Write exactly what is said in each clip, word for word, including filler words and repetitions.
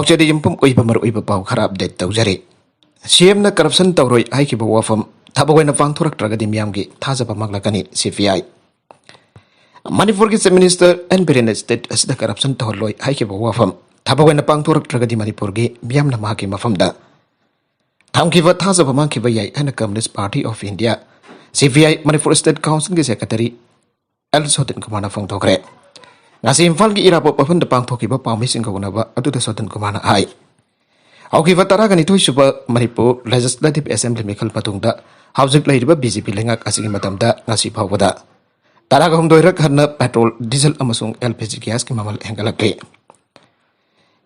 ꯄꯥꯎꯆꯦꯗ ꯌꯨꯝꯐꯝ ꯑꯣꯏꯕ ꯃꯔꯨꯑꯣꯏꯕ ꯄꯥꯎ ꯈꯔ ꯑꯞꯗꯦꯠ ꯇꯧꯖꯔꯤ꯫ ꯁꯤ ꯑꯦꯝꯅ ꯀꯔꯞꯁꯟ ꯇꯧꯔꯣꯏ ꯍꯥꯏꯈꯤꯕ ꯋꯥꯐꯝ ꯊꯕꯛ ꯑꯣꯏꯅ ꯄꯥꯡꯊꯣꯔꯛꯇ꯭ꯔꯒꯗꯤ ꯃꯤꯌꯥꯝꯒꯤ ꯊꯥꯖꯕ ꯃꯥꯡꯂꯛꯀꯅꯤ, ꯁꯤ ꯄꯤ ꯑꯥꯏ꯫ ꯃꯅꯤꯄꯨꯔꯒꯤ ꯆꯤꯐ ꯃꯤꯅꯤꯁꯇꯔ ꯑꯦꯟ ꯕꯤꯔꯦꯟꯅ ꯁ꯭ꯇꯦꯠ ꯑꯁꯤꯗ ꯀꯔꯞꯁꯟ ꯇꯧꯍꯜꯂꯣꯏ ꯍꯥꯏꯈꯤꯕ ꯋꯥꯐꯝ ꯊꯕꯛ ꯑꯣꯏꯅ ꯄꯥꯡꯊꯣꯔꯛꯇ꯭ꯔꯒꯗꯤ ꯃꯅꯤꯄꯨꯔꯒꯤ ꯃꯤꯌꯥꯝꯅ ꯃꯍꯥꯛꯀꯤ ꯃꯐꯝꯗ ꯊꯝꯈꯤꯕ ꯊꯥꯖꯕ ꯃꯥꯡꯈꯤꯕ ꯌꯥꯏ ꯍꯥꯏꯅ ꯀꯝꯌꯨꯅꯤꯁ ꯄꯥꯔꯇꯤ ꯑꯣꯐ ꯏꯟꯗꯤꯌꯥ, ꯁꯤ ꯄꯤ ꯑꯥꯏ, ꯃꯅꯤꯄꯨꯔ ꯁ꯭ꯇꯦꯠ ꯀꯥꯎꯟꯁꯤꯜꯒꯤ ꯁꯦꯀ꯭ꯔꯦꯇꯔꯤ ꯑꯦꯜ ꯁꯣꯇꯟ ꯀꯨꯃꯥꯔꯅ ꯐꯣꯡꯗꯣꯛꯈ꯭ꯔꯦ꯫ ꯉꯁꯤ ꯏꯝꯐꯥꯜꯒꯤ ꯏꯔꯥꯕꯣꯠ ꯃꯐꯝꯗ ꯄꯥꯡꯊꯣꯛꯈꯤꯕ ꯄꯥꯎꯃꯤꯁꯤꯡꯒ ꯎꯅꯕ ꯑꯗꯨꯗ ꯁꯣꯇꯟ ꯀꯨꯃꯥꯔꯅ ꯍꯥꯏ, ꯍꯧꯈꯤꯕ ꯇꯔꯥꯒ ꯅꯤꯊꯣꯏ ꯁꯨꯕ ꯃꯅꯤꯄꯨꯔ ꯂꯦꯖꯤꯁꯂꯦꯇꯤꯚ ꯑꯦꯁꯦꯝꯕ꯭ꯂꯤ ꯃꯤꯈꯜ ꯃꯇꯨꯡꯗ ꯍꯧꯖꯤꯛ ꯂꯩꯔꯤꯕ ꯕꯤ ꯖꯦ ꯄꯤ ꯂꯩꯉꯥꯛ ꯑꯁꯤꯒꯤ ꯃꯇꯝꯗ ꯉꯁꯤ ꯐꯥꯎꯕꯗ ꯇꯔꯥꯒ ꯍꯨꯝꯗꯣꯏꯔꯛ ꯍꯟꯅ ꯄꯦꯇ꯭ꯔꯣꯜ, ꯗꯤꯖꯜ ꯑꯃꯁꯨꯡ ꯑꯦꯜ ꯄꯤ ꯖꯤ ꯒ꯭ꯌꯥꯁꯀꯤ ꯃꯃꯜ ꯍꯦꯟꯒꯠꯂꯛꯂꯤ꯫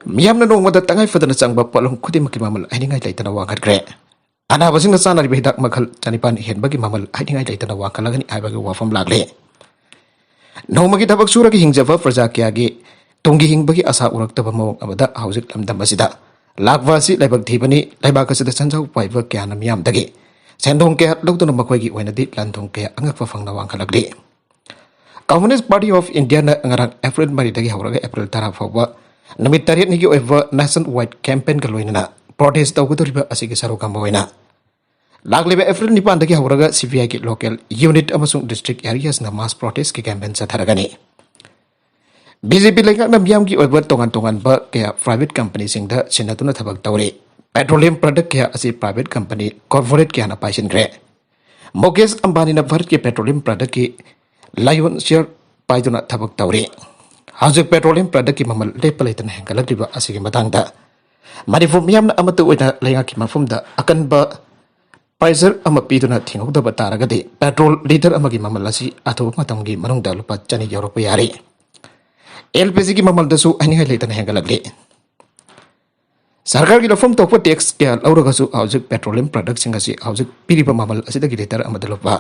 ꯃꯤꯌꯥꯝꯅ ꯅꯣꯡꯃꯗ ꯇꯉꯥꯏ ꯐꯗꯅ ꯆꯪꯕ ꯄꯣꯠꯂꯝ ꯈꯨꯗꯤꯡꯃꯛꯀꯤ ꯃꯃꯜ ꯍꯥꯏꯅꯤꯡꯉꯥꯏ ꯂꯩꯇꯅ ꯋꯥꯡꯈꯠꯈ꯭ꯔꯦ꯫ ꯑꯅꯥꯕꯁꯤꯡꯅ ꯆꯥꯅꯔꯤꯕ ꯍꯤꯗꯥꯛ ꯃꯈꯜ ꯆꯅꯤꯄꯥꯟ ꯍꯦꯟꯕꯒꯤ ꯃꯃꯜ ꯍꯥꯏꯅꯤꯡꯉꯥꯏ ꯂꯩꯇꯅ ꯋꯥꯡꯈꯠꯂꯒꯅꯤ ꯍꯥꯏꯕꯒꯤ ꯋꯥꯐꯝ ꯂꯥꯛꯂꯦ꯫ ꯅꯣꯡꯃꯒꯤ ꯊꯕꯛ ꯁꯨꯔꯒ ꯍꯤꯡꯖꯕ ꯄ꯭ꯔꯖꯥ ꯀꯌꯥꯒꯤ ꯇꯨꯡꯒꯤ ꯍꯤꯡꯕꯒꯤ ꯑꯁꯥ ꯎꯔꯛꯇꯕ ꯃꯑꯣꯡ ꯑꯃꯗ ꯍꯧꯖꯤꯛ ꯂꯝꯗꯝ ꯑꯁꯤꯗ ꯂꯥꯛꯄ ꯑꯁꯤ ꯂꯥꯏꯕꯛ ꯊꯤꯕꯅꯤ꯫ ꯂꯩꯕꯥꯛ ꯑꯁꯤꯗ ꯁꯦꯟꯖꯥꯎ ꯄꯥꯏꯕ ꯀꯌꯥꯅ ꯃꯤꯌꯥꯝꯗꯒꯤ ꯁꯦꯟꯗꯣꯡ ꯀꯌꯥ ꯂꯧꯗꯨꯅ ꯃꯈꯣꯏꯒꯤ ꯑꯣꯏꯅꯗꯤ ꯂꯟ-ꯊꯨꯝ ꯀꯌꯥ ꯑꯉꯛꯄ ꯐꯪꯅ ꯋꯥꯡꯈꯠꯂꯛꯂꯤ꯫ ꯀꯝꯌꯨꯅꯤꯁ ꯄꯥꯔꯇꯤ ꯑꯣꯐ ꯏꯟꯗꯤꯌꯥꯅ ꯉꯔꯥꯡ ꯑꯦꯄ꯭ꯔꯤꯜ ꯃꯔꯤꯗꯒꯤ ꯍꯧꯔꯒ ꯑꯦꯄ꯭ꯔꯤꯜ ꯇꯔꯥ ꯐꯥꯎꯕ ꯅꯨꯃꯤꯠ ꯇꯔꯦꯠꯅꯤꯒꯤ ꯑꯣꯏꯕ ꯅꯦꯁꯟ ꯋꯥꯏꯗ ꯀꯦꯝꯄꯦꯟꯒ ꯂꯣꯏꯅꯅ ꯄ꯭ꯔꯣꯇꯦꯁ ꯇꯧꯒꯗꯧꯔꯤꯕ ꯑꯁꯤꯒꯤ ꯁꯔꯨꯛ ꯑꯃ ꯑꯣꯏꯅ ꯂꯥꯛꯂꯤꯕ ꯑꯦꯄ꯭ꯔꯤꯜ ꯅꯤꯄꯥꯟꯗꯒꯤ ꯍꯧꯔꯒ ꯁꯤ ꯄꯤ ꯑꯥꯏꯒꯤ ꯂꯣꯀꯦꯜ ꯌꯨꯅꯤꯠ ꯑꯃꯁꯨꯡ ꯗꯤꯁꯇ꯭ꯔꯤꯛ ꯑꯦꯔꯤꯌꯥꯁꯤꯡꯗ ꯃꯥꯁ ꯄ꯭ꯔꯣꯇꯦꯁꯀꯤ ꯀꯦꯝꯄꯦꯟ ꯆꯠꯊꯔꯒꯅꯤ꯫ ꯕꯤ ꯖꯦ ꯄꯤ ꯂꯩꯉꯥꯛꯅ ꯃꯤꯌꯥꯝꯒꯤ ꯑꯣꯏꯕ ꯇꯣꯉꯥꯟ ꯇꯣꯉꯥꯟꯕ ꯀꯌꯥ ꯄ꯭ꯔꯥꯏꯚꯦꯠ ꯀꯝꯄꯅꯤꯁꯤꯡꯗ ꯁꯤꯟꯅꯗꯨꯅ ꯊꯕꯛ ꯇꯧꯔꯤ꯫ ꯄꯦꯇ꯭ꯔꯣꯂꯤꯌꯝ ꯄ꯭ꯔꯗꯛ ꯀꯌꯥ ꯑꯁꯤ ꯄ꯭ꯔꯥꯏꯚꯦꯠ ꯀꯝꯄꯅꯤ ꯀꯣꯔꯄꯣꯔꯦꯠ ꯀꯌꯥꯅ ꯄꯥꯏꯁꯤꯟꯈ꯭ꯔꯦ꯫ ꯃꯨꯀꯦꯁ ꯑꯝꯕꯥꯅꯤꯅ ꯚꯥꯔꯠꯀꯤ ꯄꯦꯇ꯭ꯔꯣꯂꯤꯌꯝ ꯄ꯭ꯔꯗꯛꯀꯤ ꯂꯥꯏꯑꯣꯟ ꯁꯤꯌꯔ ꯄꯥꯏꯗꯨꯅ ꯊꯕꯛ ꯇꯧꯔꯤ꯫ ꯍꯧꯖꯤꯛ ꯄꯦꯇ꯭ꯔꯣꯂꯤꯌꯝ ꯄ꯭ꯔꯗꯛꯀꯤ ꯃꯃꯜ ꯂꯦꯞꯄ ꯂꯩꯇꯅ ꯍꯦꯟꯒꯠꯂꯛꯂꯤꯕ ꯑꯁꯤꯒꯤ ꯃꯇꯥꯡꯗ ꯃꯅꯤꯄꯨꯔ ꯃꯤꯌꯥꯝꯅ ꯑꯃꯠꯇ ꯑꯣꯏꯅ ꯂꯩꯉꯥꯛꯀꯤ ꯃꯐꯝꯗ ꯑꯀꯟꯕ ꯄ꯭ꯔꯦꯁꯔ ꯑꯃ ꯄꯤꯗꯨꯅ ꯊꯤꯡꯍꯧꯗꯕ ꯇꯥꯔꯒꯗꯤ ꯄꯦꯇ꯭ꯔꯣꯜ ꯂꯤꯇꯔ ꯑꯃꯒꯤ ꯃꯃꯜ ꯑꯁꯤ ꯑꯊꯨꯕ ꯃꯇꯝꯒꯤ ꯃꯅꯨꯡꯗ ꯂꯨꯄꯥ ꯆꯅꯤ ꯌꯧꯔꯛꯄ ꯌꯥꯔꯤ꯫ ꯑꯦꯜ ꯄꯤ ꯖꯤꯒꯤ ꯃꯃꯜꯗꯁꯨ ꯍꯥꯏꯅꯤꯡꯉꯥꯏ ꯂꯩꯇꯅ ꯍꯦꯟꯒꯠꯂꯛꯂꯤ꯫ ꯁꯔꯀꯥꯔꯒꯤ ꯂꯧꯐꯝ ꯊꯣꯛꯄ ꯇꯦꯛꯁ ꯀꯌꯥ ꯂꯧꯔꯒꯁꯨ ꯍꯧꯖꯤꯛ ꯄꯦꯇ꯭ꯔꯣꯂꯤꯌꯝ ꯄ꯭ꯔꯗꯛꯁꯤꯡ ꯑꯁꯤ ꯍꯧꯖꯤꯛ ꯄꯤꯔꯤꯕ ꯃꯃꯜ ꯑꯁꯤꯗꯒꯤ ꯂꯤꯇꯔ ꯑꯃꯗ ꯂꯨꯄꯥ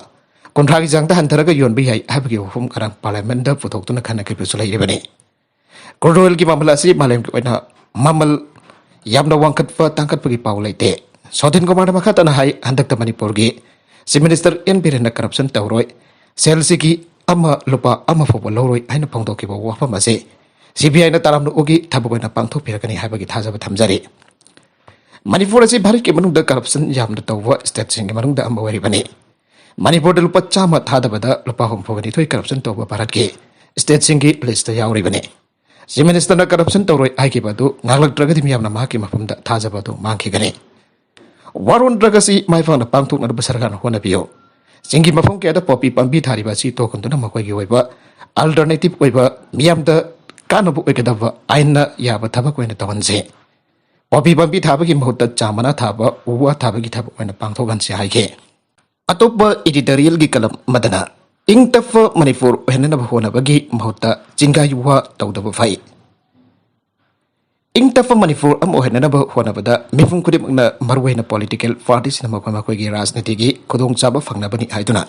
ꯀꯨꯟꯊ꯭ꯔꯥꯒꯤ ꯆꯥꯡꯗ ꯍꯟꯊꯔꯒ ꯌꯣꯟꯕ ꯌꯥꯏ ꯍꯥꯏꯕꯒꯤ ꯋꯥꯐꯝ ꯉꯔꯥꯡ ꯄꯥꯔꯂꯤꯌꯥꯃꯦꯟꯗ ꯄꯨꯊꯣꯛꯇꯨꯅ ꯈꯟꯅꯈꯤꯕꯁꯨ ꯂꯩꯔꯤꯕꯅꯤ꯫ ꯀ꯭ꯔꯨꯗ ꯑꯣꯏꯜꯒꯤ ꯃꯃꯜ ꯑꯁꯤ ꯃꯥꯂꯦꯝꯒꯤ ꯑꯣꯏꯅ ꯃꯃꯜ ꯌꯥꯝꯅ ꯋꯥꯡꯈꯠꯄ ꯇꯥꯡꯈꯠꯄꯒꯤ ꯄꯥꯎ ꯂꯩꯇꯦ꯫ ꯁꯣꯇꯤꯟ ꯀꯨꯃꯥꯔꯅ ꯃꯈꯥ ꯇꯥꯅ ꯍꯥꯏ, ꯍꯟꯗꯛꯇ ꯃꯅꯤꯄꯨꯔꯒꯤ ꯆꯤꯐ ꯃꯤꯅꯤꯁꯇꯔ ꯑꯦꯟ ꯕꯤꯔꯦꯟꯅ ꯀꯔꯞꯁꯟ ꯇꯧꯔꯣꯏ, ꯁꯦꯜꯁꯤꯒꯤ ꯑꯃ ꯂꯨꯄꯥ ꯑꯃ ꯐꯥꯎꯕ ꯂꯧꯔꯣꯏ ꯍꯥꯏꯅ ꯐꯣꯡꯗꯣꯛꯈꯤꯕ ꯋꯥꯐꯝ ꯑꯁꯤ ꯁꯤ ꯕꯤ ꯑꯥꯏꯅ ꯇꯔꯥꯝꯅ ꯑꯣꯛꯏ, ꯊꯕꯛ ꯑꯣꯏꯅ ꯄꯥꯡꯊꯣꯛꯄꯤꯔꯛꯀꯅꯤ ꯍꯥꯏꯕꯒꯤ ꯊꯥꯖꯕ ꯊꯝꯖꯔꯤ꯫ ꯃꯅꯤꯄꯨꯔ ꯑꯁꯤ ꯚꯥꯔꯠꯀꯤ ꯃꯅꯨꯡꯗ ꯀꯔꯞꯁꯟ ꯌꯥꯝꯅ ꯇꯧꯕ ꯁ꯭ꯇꯦꯠꯁꯤꯡꯒꯤ ꯃꯅꯨꯡꯗ ꯑꯃ ꯑꯣꯏꯔꯤꯕꯅꯤ꯫ ꯃꯅꯤꯄꯨꯔꯗ ꯂꯨꯄꯥ ꯆꯥꯝꯃ ꯊꯥꯗꯕꯗ ꯂꯨꯄꯥ ꯍꯨꯝꯐꯨꯒ ꯅꯤꯊꯣꯏ ꯀꯔꯞꯁꯟ ꯇꯧꯕ ꯚꯥꯔꯠꯀꯤ ꯁ꯭ꯇꯦꯠꯁꯤꯡꯒꯤ ꯂꯤꯁꯇ ꯌꯥꯎꯔꯤꯕꯅꯤ꯫ ꯆꯤꯐ ꯃꯤꯅꯤꯁꯇꯔꯅ ꯀꯔꯞꯁꯟ ꯇꯧꯔꯣꯏ ꯍꯥꯏꯈꯤꯕ ꯑꯗꯨ ꯉꯥꯛꯂꯛꯇ꯭ꯔꯒꯗꯤ ꯃꯤꯌꯥꯝꯅ ꯃꯍꯥꯛꯀꯤ ꯃꯐꯝꯗ ꯊꯥꯖꯕ ꯑꯗꯨ ꯃꯥꯡꯈꯤꯒꯅꯤ꯫ ꯋꯥꯔꯣꯟ ꯗ꯭ꯔꯒ ꯑꯁꯤ ꯃꯥꯏ ꯄꯥꯛꯅ ꯄꯥꯡꯊꯣꯛꯅꯅꯕ ꯁꯔꯀꯥꯔꯅ ꯍꯣꯠꯅꯕꯤꯌꯨ꯫ ꯆꯤꯡꯒꯤ ꯃꯐꯝ ꯀꯌꯥꯗ ꯄꯣꯄꯤ ꯄꯥꯝꯕꯤ ꯊꯥꯔꯤꯕ ꯑꯁꯤ ꯇꯣꯛꯍꯟꯗꯨꯅ ꯃꯈꯣꯏꯒꯤ ꯑꯣꯏꯕ ꯑꯜꯇꯔꯅꯦꯇꯤꯚ ꯑꯣꯏꯕ ꯃꯤꯌꯥꯝꯗ ꯀꯥꯟꯅꯕ ꯑꯣꯏꯒꯗꯕ ꯑꯥꯏꯟꯅ ꯌꯥꯕ ꯊꯕꯛ ꯑꯣꯏꯅ ꯇꯧꯍꯟꯁꯤ꯫ ꯄꯣꯄꯤ ꯄꯥꯝꯕꯤ ꯊꯥꯕꯒꯤ ꯃꯍꯨꯠꯇ ꯆꯥ ꯃꯅꯥ ꯊꯥꯕ, ꯎ ꯋꯥ ꯊꯥꯕꯒꯤ ꯊꯕꯛ ꯑꯣꯏꯅ ꯄꯥꯡꯊꯣꯛꯍꯟꯁꯤ ꯍꯥꯏꯈꯤ꯫ ꯑꯇꯣꯞꯄ ꯏꯗꯤꯇꯣꯔꯤꯌꯦꯜꯒꯤ ꯀꯂꯝ ꯑꯃꯗꯅ ꯏꯪ ꯇꯞꯄ ꯃꯅꯤꯄꯨꯔ ꯑꯣꯏꯍꯟꯅꯅꯕ ꯍꯣꯠꯅꯕꯒꯤ ꯃꯍꯨꯠꯇ ꯆꯤꯡꯒꯥꯏ ꯋꯥ ꯇꯧꯗꯕ ꯐꯩ꯫ ꯏꯪ ꯇꯞꯄ ꯃꯅꯤꯄꯨꯔ ꯑꯃ ꯑꯣꯏꯍꯟꯅꯅꯕ ꯍꯣꯠꯅꯕꯗ ꯃꯤꯄꯨꯝ ꯈꯨꯗꯤꯡꯃꯛꯅ, ꯃꯔꯨꯑꯣꯏꯅ ꯄꯣꯂꯤꯇꯤꯀꯦꯜ ꯄꯥꯔꯇꯤꯁꯤꯡꯅ ꯃꯈꯣꯏ ꯃꯈꯣꯏꯒꯤ ꯔꯥꯖꯅꯤꯇꯤꯒꯤ ꯈꯨꯗꯣꯡꯆꯥꯕ ꯐꯪꯅꯕꯅꯤ ꯍꯥꯏꯗꯨꯅ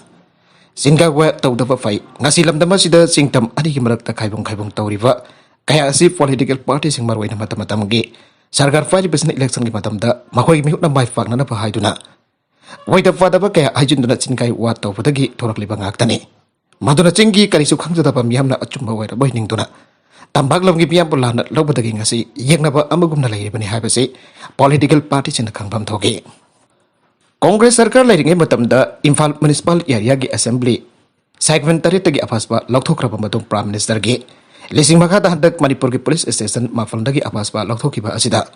ꯆꯤꯡꯒꯥꯏ ꯋꯥ ꯇꯧꯗꯕ ꯐꯩ꯫ ꯉꯁꯤ ꯂꯝꯗꯝ ꯑꯁꯤꯗ ꯆꯤꯡꯇꯝ ꯑꯅꯤꯒꯤ ꯃꯔꯛꯇ ꯈꯥꯏꯕꯨꯡ ꯈꯥꯏꯕꯨꯡ ꯇꯧꯔꯤꯕ ꯀꯌꯥ ꯑꯁꯤ ꯄꯣꯂꯤꯇꯤꯀꯦꯜ ꯄꯥꯔꯇꯤꯁꯤꯡ, ꯃꯔꯨꯑꯣꯏꯅ ꯃꯇꯝ ꯃꯇꯝꯒꯤ ꯁꯔꯀꯥꯔ ꯄꯥꯏꯔꯤꯕꯁꯤꯡꯅ ꯏꯂꯦꯛꯁꯟꯒꯤ ꯃꯇꯝꯗ ꯃꯈꯣꯏꯒꯤ ꯃꯤꯍꯨꯠꯅ ꯃꯥꯏ ꯄꯥꯛꯅꯅꯕ ꯍꯥꯏꯗꯨꯅ ꯑꯣꯏꯗ ꯄꯥꯗꯕ ꯀꯌꯥ ꯍꯥꯏꯖꯤꯟꯗꯨꯅ ꯆꯤꯡꯒꯥꯏ ꯋꯥ ꯇꯧꯕꯗꯒꯤ ꯊꯣꯔꯛꯂꯤꯕ ꯉꯥꯛꯇꯅꯤ꯫ ꯃꯗꯨꯅ ꯆꯤꯡꯒꯤ ꯀꯔꯤꯁꯨ ꯈꯪꯖꯗꯕ ꯃꯤꯌꯥꯝꯅ ꯑꯆꯨꯝꯕ ꯑꯣꯏꯔꯕꯣꯏ ꯅꯤꯡꯗꯨꯅ ꯇꯝꯄꯥꯛ ꯂꯝꯒꯤ ꯃꯤꯌꯥꯝꯕꯨ ꯂꯥꯟꯅ ꯂꯧꯕꯗꯒꯤ ꯉꯁꯤ ꯌꯦꯡꯅꯕ ꯑꯃꯒꯨꯝꯅ ꯂꯩꯔꯤꯕꯅꯤ ꯍꯥꯏꯕꯁꯤ ꯄꯣꯂꯤꯇꯤꯀꯦꯜ ꯄꯥꯔꯇꯤꯁꯤꯡꯅ ꯈꯪꯐꯝ ꯊꯣꯛꯏ꯫ ꯀꯣꯡꯒ꯭ꯔꯦꯁ ꯁꯔꯀꯥꯔ ꯂꯩꯔꯤꯉꯩ ꯃꯇꯝꯗ ꯏꯝꯐꯥꯜ ꯃ꯭ꯌꯨꯅꯤꯁꯤꯄꯥꯜ ꯑꯦꯔꯤꯌꯥꯒꯤ ꯑꯦꯁꯦꯝꯕ꯭ꯂꯤ ꯁꯦꯒꯃꯦꯟ ꯇꯔꯦꯠꯇꯒꯤ ꯑꯐꯥꯁꯄꯥ ꯂꯧꯊꯣꯛꯈ꯭ꯔꯕ ꯃꯇꯨꯡ ꯄ꯭ꯔꯥꯏꯝ ꯃꯤꯅꯤꯁꯇꯔꯒꯤ ꯂꯤꯁꯤꯡ ꯃꯈꯥꯗ ꯍꯟꯗꯛ ꯃꯅꯤꯄꯨꯔꯒꯤ ꯄꯨꯂꯤꯁ ꯁ꯭ꯇꯦꯁꯟ ꯃꯥꯄꯜꯗꯒꯤ ꯑꯐꯥꯁꯄꯥ ꯂꯧꯊꯣꯛꯈꯤꯕ ꯑꯁꯤꯗ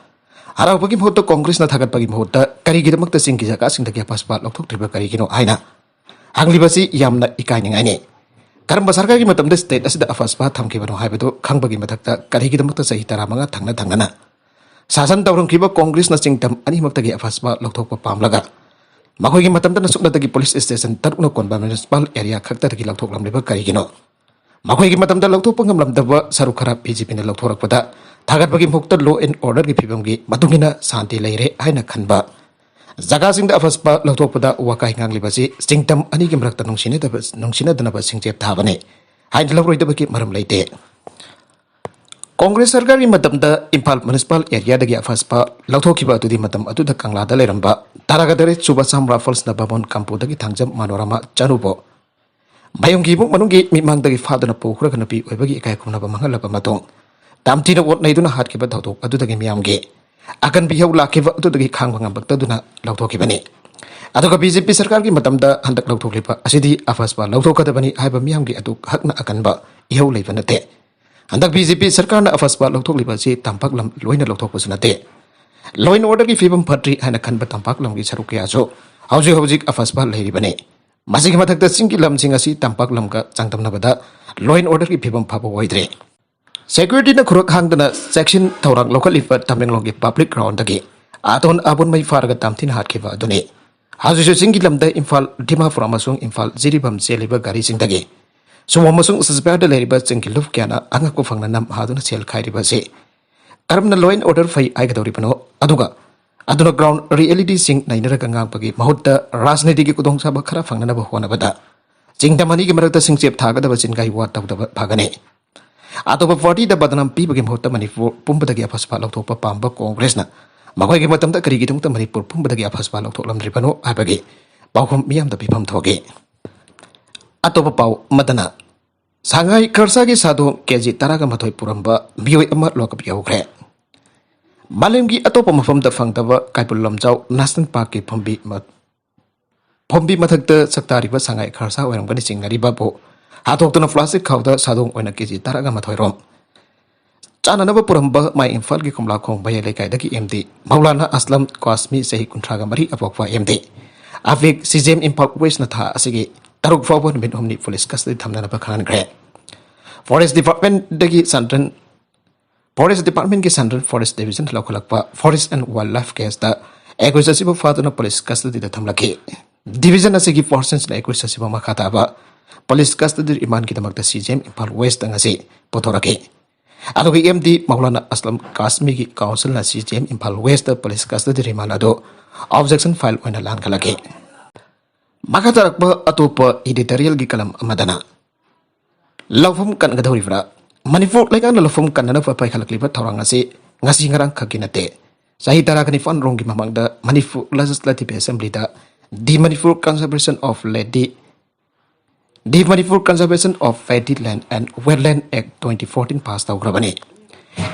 ꯍꯔꯥꯎꯕꯒꯤ ꯃꯍꯨꯠꯇ ꯀꯣꯡꯒ꯭ꯔꯦꯁꯅ ꯊꯥꯒꯠꯄꯒꯤ ꯃꯍꯨꯠꯇ ꯀꯔꯤꯒꯤꯗꯃꯛꯇ ꯆꯤꯡꯒꯤ ꯖꯒꯥꯁꯤꯡꯗꯒꯤ ꯑꯐꯥꯁꯄꯥ ꯂꯧꯊꯣꯛꯇ꯭ꯔꯤꯕ ꯀꯔꯤꯒꯤꯅꯣ ꯍꯥꯏꯅ ꯍꯪꯂꯤꯕꯁꯤ ꯌꯥꯝꯅ ꯏꯀꯥꯏꯅꯤꯡꯉꯥꯏꯅꯤ꯫ ꯀꯔꯝꯕ ꯁꯔꯀꯥꯔꯒꯤ ꯃꯇꯝꯗ ꯁ꯭ꯇꯦꯠ ꯑꯁꯤꯗ ꯑꯐꯥꯁꯄꯥ ꯊꯝꯈꯤꯕꯅꯣ ꯍꯥꯏꯕꯗꯨ ꯈꯪꯕꯒꯤ ꯃꯊꯛꯇ ꯀꯔꯤꯒꯤꯗꯃꯛꯇ ꯆꯍꯤ ꯇꯔꯥꯃꯉꯥ ꯊꯪꯅ ꯊꯪꯅꯅ ꯁꯥꯁꯟ ꯇꯧꯔꯝꯈꯤꯕ ꯀꯣꯡꯒ꯭ꯔꯦꯁꯅ ꯆꯤꯡꯇꯝ ꯑꯅꯤꯃꯛꯇꯒꯤ ꯑꯐꯥꯁꯄꯥ ꯂꯧꯊꯣꯛꯄ ꯄꯥꯝꯂꯒ ꯃꯈꯣꯏꯒꯤ ꯃꯇꯝꯗꯅ ꯁꯨꯞꯅꯇꯒꯤ ꯄꯨꯂꯤꯁ ꯁ꯭ꯇꯦꯁꯟ ꯇꯔꯨꯛꯅ ꯀꯣꯟꯕ ꯃ꯭ꯌꯨꯅꯤꯁꯤꯄꯥꯜ ꯑꯦꯔꯤꯌꯥ ꯈꯛꯇꯗꯒꯤ ꯂꯧꯊꯣꯛꯂꯝꯂꯤꯕ ꯀꯔꯤꯒꯤꯅꯣ? ꯃꯈꯣꯏꯒꯤ ꯃꯇꯝꯗ ꯂꯧꯊꯣꯛꯄ ꯉꯝꯂꯝꯗꯕ ꯁꯔꯨꯛ ꯈꯔ ꯕꯤ ꯖꯦ ꯄꯤꯅ ꯂꯧꯊꯣꯔꯛꯄꯗ ꯊꯥꯒꯠꯄꯒꯤ ꯃꯍꯨꯠꯇ law and order ꯒꯤ ꯐꯤꯕꯝꯒꯤ ꯃꯇꯨꯡ ꯏꯟꯅ ꯁꯥꯟꯇꯤ ꯂꯩꯔꯦ ꯍꯥꯏꯅ ꯈꯟꯕ ꯖꯒꯥꯁꯤꯡꯗ ꯑꯐꯥꯁꯄꯥ ꯂꯧꯊꯣꯛꯄꯗ ꯋꯥꯀꯥꯏ ꯉꯥꯡꯂꯤꯕꯁꯤ ꯆꯤꯡꯇꯝ ꯑꯅꯤꯒꯤ ꯃꯔꯛꯇ ꯅꯨꯡꯁꯤꯅꯗꯕ, ꯅꯨꯡꯁꯤꯅꯗꯅꯕ ꯁꯤꯡꯆꯦꯞ ꯊꯥꯕꯅꯤ ꯍꯥꯏꯅ ꯂꯧꯔꯣꯏꯗꯕꯒꯤ ꯃꯔꯝ ꯂꯩꯇꯦ꯫ ꯀꯣꯡꯒ꯭ꯔꯦꯁ ꯁꯔꯀꯥꯔꯒꯤ ꯃꯇꯝꯗ ꯏꯝꯐꯥꯜ ꯃ꯭ꯌꯨꯅꯤꯁꯤꯄꯥꯜ ꯑꯦꯔꯤꯌꯥꯗꯒꯤ ꯑꯐꯥꯁꯄꯥ ꯂꯧꯊꯣꯛꯈꯤꯕ ꯑꯗꯨꯗꯤ ꯃꯇꯝ ꯑꯗꯨꯗ ꯀꯪꯂꯥꯗ ꯂꯩꯔꯝꯕ ꯇꯔꯥꯒ ꯇꯔꯦꯠ ꯁꯨꯕ ꯑꯁꯥꯝ ꯔꯥꯏꯐꯜꯁꯅ ꯕꯥꯃꯣꯟ ꯀꯥꯝꯄꯨꯗꯒꯤ ꯊꯥꯡꯖꯝ ꯃꯅꯣꯔꯃꯥ ꯆꯅꯨꯕꯨ ꯃꯌꯨꯝꯒꯤ ꯏꯃꯨꯡ ꯃꯅꯨꯡꯒꯤ ꯃꯤꯃꯥꯡꯗꯒꯤ ꯐꯥꯗꯨꯅ ꯄꯨꯈ꯭ꯔꯒ ꯅꯨꯄꯤ ꯑꯣꯏꯕꯒꯤ ꯏꯀꯥꯏ ꯈꯨꯝꯅꯕ ꯃꯥꯡꯍꯜꯂꯕ ꯃꯇꯨꯡ ꯇꯝꯊꯤꯅ ꯑꯣꯠ ꯅꯩꯗꯨꯅ ꯍꯥꯠꯈꯤꯕ ꯊꯧꯗꯣꯛ ꯑꯗꯨꯗꯒꯤ ꯃꯤꯌꯥꯝꯒꯤ ꯑꯀꯟꯕ ꯏꯍꯧ ꯂꯥꯛꯈꯤꯕ ꯑꯗꯨꯗꯒꯤ ꯈꯥꯡꯕ ꯉꯝꯂꯛꯇꯗꯨꯅ ꯂꯧꯊꯣꯛꯈꯤꯕꯅꯤ꯫ ꯑꯗꯨꯒ ꯕꯤ ꯖꯦ ꯄꯤ ꯁꯔꯀꯥꯔꯒꯤ ꯃꯇꯝꯗ ꯍꯟꯗꯛ ꯂꯧꯊꯣꯛꯂꯤꯕ ꯑꯁꯤꯗꯤ ꯑꯐꯁꯄꯥ ꯂꯧꯊꯣꯛꯀꯗꯕꯅꯤ ꯍꯥꯏꯕ ꯃꯤꯌꯥꯝꯒꯤ ꯑꯗꯨ ꯍꯛꯅ ꯑꯀꯟꯕ ꯏꯍꯧ ꯂꯩꯕ ꯅꯠꯇꯦ꯫ ꯍꯟꯗꯛ ꯕꯤ ꯖꯦ ꯄꯤ ꯁꯔꯀꯥꯔꯅ ꯑꯐꯁꯄꯥ ꯂꯧꯊꯣꯛꯂꯤꯕ ꯑꯁꯤ ꯇꯝꯄꯥꯛ ꯂꯝ ꯂꯣꯏꯅ ꯂꯧꯊꯣꯛꯄꯁꯨ ꯅꯠꯇꯦ꯫ Law and orderꯒꯤ ꯐꯤꯕꯝ ꯐꯠꯇ꯭ꯔꯤ ꯍꯥꯏꯅ ꯈꯟꯕ ꯇꯝꯄꯥꯛ ꯂꯝꯒꯤ ꯁꯔꯨꯛ ꯀꯌꯥꯁꯨ ꯍꯧꯖꯤꯛ ꯍꯧꯖꯤꯛ ꯑꯐꯁꯄꯥ ꯂꯩꯔꯤꯕꯅꯤ꯫ ꯃꯁꯤꯒꯤ ꯃꯊꯛꯇ ꯆꯤꯡꯒꯤ ꯂꯝꯁꯤꯡ ꯑꯁꯤ ꯇꯝꯄꯥꯛ ꯂꯝꯒ ꯆꯥꯡꯗꯝꯅꯕꯗ law and orderꯒꯤ ꯐꯤꯕꯝ ꯐꯕ ꯑꯣꯏꯗ꯭ꯔꯦ꯫ Securityꯅ ꯈꯨꯔꯛ ꯍꯥꯡꯗꯅ ꯆꯦꯛꯁꯤꯟ ꯊꯧꯔꯥꯡ ꯂꯧꯈꯠꯂꯤꯕ ꯇꯃꯦꯡꯂꯣꯡꯒꯤ public groundꯗꯒꯤ ꯑꯇꯣꯟ ꯑꯕꯨꯟꯃꯩ ꯐꯥꯔꯒ ꯇꯝꯊꯤꯅ ꯍꯥꯠꯈꯤꯕ ꯑꯗꯨꯅꯤ꯫ ꯍꯧꯖꯤꯛꯁꯨ ꯆꯤꯡꯒꯤ ꯂꯝꯗ ꯏꯝꯐꯥꯜ, ꯗꯤꯃꯥꯄꯨꯔ ꯑꯃꯁꯨꯡ ꯏꯝꯐꯥꯜ ꯖꯤꯔꯤꯕꯥꯝ ꯆꯦꯜꯂꯤꯕ ꯒꯥꯔꯤꯁꯤꯡꯗꯒꯤ ꯁꯨꯃꯣ ꯑꯃꯁꯨꯡ ꯁꯁꯄꯦꯌꯔꯗ ꯂꯩꯔꯤꯕ ꯆꯤꯡꯒꯤ ꯂꯨꯞ ꯀꯌꯥꯅ ꯑꯉꯛꯄ ꯐꯪꯅ ꯅꯝ ꯍꯥꯗꯨꯅ ꯁꯦꯜ ꯈꯥꯏꯔꯤꯕ ꯑꯁꯤ ꯀꯔꯝꯅ law and order ꯐꯩ ꯍꯥꯏꯒꯗꯧꯔꯤꯕꯅꯣ? ꯑꯗꯨꯒ ꯑꯗꯨꯅ ground realityꯁꯤꯡ ꯅꯩꯅꯔꯒ ꯉꯥꯡꯕꯒꯤ ꯃꯍꯨꯠꯇ ꯔꯥꯖꯅꯤꯇꯤꯒꯤ ꯈꯨꯗꯣꯡꯆꯥꯕ ꯈꯔ ꯐꯪꯅꯅꯕ ꯍꯣꯠꯅꯕꯗ ꯆꯤꯡꯗꯝ ꯑꯅꯤꯒꯤ ꯃꯔꯛꯇ ꯁꯤꯡꯆꯦꯞ ꯊꯥꯒꯗꯕ ꯆꯤꯟꯒꯥꯏ ꯋꯥ ꯇꯧꯗꯕ ꯐꯒꯅꯤ꯫ ꯑꯇꯣꯞꯄ ꯄꯥꯔꯇꯤꯗ ꯕꯗꯅꯥꯝ ꯄꯤꯕꯒꯤ ꯃꯍꯨꯠꯇ ꯃꯅꯤꯄꯨꯔ ꯄꯨꯝꯕꯗꯒꯤ ꯑꯐꯁꯄꯥ ꯂꯧꯊꯣꯛꯄ ꯄꯥꯝꯕ ꯀꯣꯡꯒ꯭ꯔꯦꯁꯅ ꯃꯈꯣꯏꯒꯤ ꯃꯇꯝꯗ ꯀꯔꯤꯒꯤꯗꯃꯛꯇ ꯃꯅꯤꯄꯨꯔ ꯄꯨꯝꯕꯗꯒꯤ ꯑꯐꯁꯄꯥ ꯂꯧꯊꯣꯛꯂꯝꯗ꯭ꯔꯤꯕꯅꯣ ꯍꯥꯏꯕꯒꯤ ꯄꯥꯎꯈꯨꯝ ꯃꯤꯌꯥꯝꯗ ꯄꯤꯐꯝ ꯊꯣꯛꯏ꯫ ꯑꯇꯣꯞꯄ ꯄꯥꯎ ꯑꯃꯗꯅ ꯁꯉꯥꯏ ꯈꯔꯁꯥꯒꯤ ꯁꯥꯗꯣꯡ ꯀꯦ ꯖꯤ ꯇꯔꯥꯒ ꯃꯥꯊꯣꯏ ꯄꯨꯔꯝꯕ ꯃꯤꯑꯣꯏ ꯑꯃ ꯂꯣꯀꯞ ꯌꯧꯈ꯭ꯔꯦ꯫ ꯃꯥꯂꯦꯝꯒꯤ ꯑꯇꯣꯞꯄ ꯃꯐꯝꯗ ꯐꯪꯗꯕ ꯀꯩꯕꯨꯜ ꯂꯝꯖꯥꯎ ꯅꯦꯁꯅꯦꯜ ꯄꯥꯔꯛꯀꯤ ꯐꯨꯝꯕꯤ ꯃ-, ꯐꯨꯝꯕꯤ ꯃꯊꯛꯇ ꯆꯥꯛꯇꯥꯔꯤꯕ ꯁꯉꯥꯏ ꯈꯔꯁꯥ ꯑꯣꯏꯔꯝꯒꯅꯤ ꯆꯤꯡꯅꯔꯤꯕꯕꯨ ꯍꯥꯠꯇꯣꯛꯇꯨꯅ ꯄ꯭ꯂꯥꯁꯇꯤꯛ ꯈꯥꯎꯗ ꯁꯥꯗꯣꯡ ꯑꯣꯏꯅ ꯀꯦ ꯖꯤ ꯇꯔꯥꯒ ꯃꯥꯊꯣꯏ ꯔꯣꯝ ꯆꯥꯅꯅꯕ ꯄꯨꯔꯝꯕ ꯃꯥꯏ ꯏꯝꯐꯥꯜꯒꯤ ꯀꯣꯝꯂꯥꯈꯣꯡ ꯃꯌꯥꯏ ꯂꯩꯀꯥꯏꯗꯒꯤ ꯑꯦꯝ ꯗꯤ ꯃꯧꯂꯥꯅꯥ ꯑꯁꯂꯝ ꯀꯥꯁꯃꯤ ꯆꯍꯤ ꯀꯨꯟꯊ꯭ꯔꯥꯒ ꯃꯔꯤ ꯑꯄꯣꯛꯄ ꯑꯦꯝ ꯗꯤ ꯑꯕꯤꯛ ꯁꯤ ꯖꯤ ꯑꯦꯝ ꯏꯝꯐꯥꯜ ꯋꯦꯁꯅ ꯊꯥ ꯑꯁꯤꯒꯤ ꯇꯔꯨꯛ ꯐꯥꯎꯕ ꯅꯨꯃꯤꯠ ꯍꯨꯝꯅꯤ ꯄꯨꯂꯤꯁ ꯀꯁꯇꯗꯤ ꯊꯝꯅꯅꯕ ꯈꯪꯍꯟꯈ꯭ꯔꯦ꯫ ꯐꯣꯔꯦꯁ ꯗꯤꯄꯥꯔꯠꯃꯦꯟꯗꯒꯤ ꯁꯟꯇ꯭ꯔꯦꯟ ꯐꯣꯔꯦꯁ ꯗꯤꯄꯥꯔꯠꯃꯦꯟꯒꯤ central forest ꯗꯤꯕꯤꯖꯟꯗ ꯂꯧꯈꯠꯂꯛꯄ forest and wild life ꯀꯦꯁꯇ ꯑꯦꯀ꯭ꯌꯨꯁ ꯑꯁꯤꯕꯨ ꯐꯥꯗꯨꯅ ꯄꯨꯂꯤꯁ ꯀꯁꯇꯗꯤꯗ ꯊꯝꯂꯛꯈꯤ꯫ ꯗꯤꯕꯤꯖꯟ ꯑꯁꯤꯒꯤ ꯐꯣꯔꯁꯟꯁꯅ ꯑꯦꯀ꯭ꯌꯨꯁ ꯑꯁꯤꯕꯨ ꯃꯈꯥ ꯇꯥꯕ ꯄꯨꯂꯤꯁ ꯀꯁꯇꯗꯤ ꯔꯤꯃꯥꯟꯒꯤꯗꯃꯛꯇ ꯁꯤ ꯖꯤ ꯑꯦꯝ ꯏꯝꯐꯥꯜ ꯋꯦꯁꯇ ꯉꯁꯤ ꯄꯨꯊꯣꯔꯛꯈꯤ꯫ ꯑꯗꯨꯒ ꯑꯦꯝ ꯗꯤ ꯃꯧꯂꯥꯅꯥ ꯑꯁꯂꯝ ꯀꯥꯁꯃꯤꯒꯤ ꯀꯥꯎꯟꯁꯤꯜꯅ C G M Imphal west police ꯀꯁꯇꯗꯤ ꯔꯤꯃꯥꯟ ꯑꯗꯨ ꯑꯣꯕꯖꯦꯛꯁꯟ ꯐꯥꯏꯜ ꯑꯣꯏꯅ ꯂꯥꯟꯈꯠꯂꯛꯈꯤ꯫ ꯃꯈꯥ ꯇꯥꯔꯛꯄ ꯑꯇꯣꯞꯄ ꯏꯗꯤꯇꯣꯔꯤꯌꯦꯜꯒꯤ ꯀꯂꯝ ꯑꯃꯗꯅ ꯂꯧꯐꯝ ꯀꯟꯒꯗꯧꯔꯤꯕ꯭ꯔꯥ? ꯃꯅꯤꯄꯨꯔ ꯂꯩꯉꯥꯛꯅ ꯂꯧꯐꯝ ꯀꯟꯅꯅꯕ ꯄꯥꯏꯈꯠꯂꯛꯂꯤꯕ ꯊꯧꯔꯥꯡ ꯑꯁꯤ ꯉꯁꯤ ꯉꯔꯥꯡ ꯈꯛꯀꯤ ꯅꯠꯇꯦ꯫ ꯆꯍꯤ ꯇꯔꯥꯒ ꯅꯤꯄꯥꯟ ꯔꯣꯝꯒꯤ ꯃꯃꯥꯡꯗ ꯃꯅꯤꯄꯨꯔ ꯂꯦꯖꯤꯁꯂꯦꯇꯤꯚ ꯑꯦꯁꯦꯝꯕ꯭ꯂꯤꯗ The Manipur Conservation of Lady, The Manipur Conservation of Paddy Land and Wetland Act twenty fourteen pass ꯇꯧꯈ꯭ꯔꯕꯅꯤ꯫